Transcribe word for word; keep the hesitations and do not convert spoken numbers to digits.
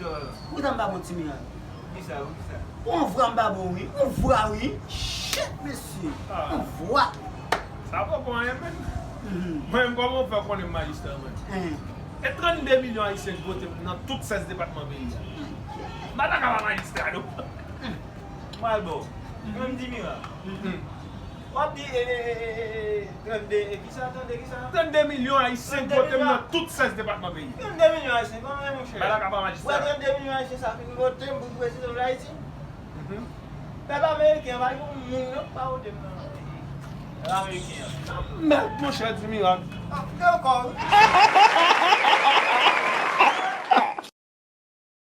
Ou ta m pa bon Ti Mirak. Kisa, kisa? Ou vwa m pa bon wi. Ou vwa wi. Shit mesye. Ah. Ou vwa. Sa pa bon anyen menm. Mhm. Mwen menm kòman w fè konnen m majistra mwen? Hein. E trannde milyon ayisyen k vote m nan tout sèz depatman peyi a. M pa ta ka pa majistra non. Mwen al ba w. Mwen m di Mirak. W ap di e, e, e, e, e, trannde, e kisa, trannde kisa? Trannde milyon ayisyen k vote m nan tout sèz depatman peyi a. Trannde milyon ayisyen, kòman e monchè? M pa ta ka pa Wè majistra. Trannde milyon ayisyen sa fin vote m pou prezidan Dayiti. Mhm. Pèp ameriken an pa gen moun non k pa vote m nan. Pèp ameriken an. Mèd monchè Ti Mirak. Ap gen ankò wi.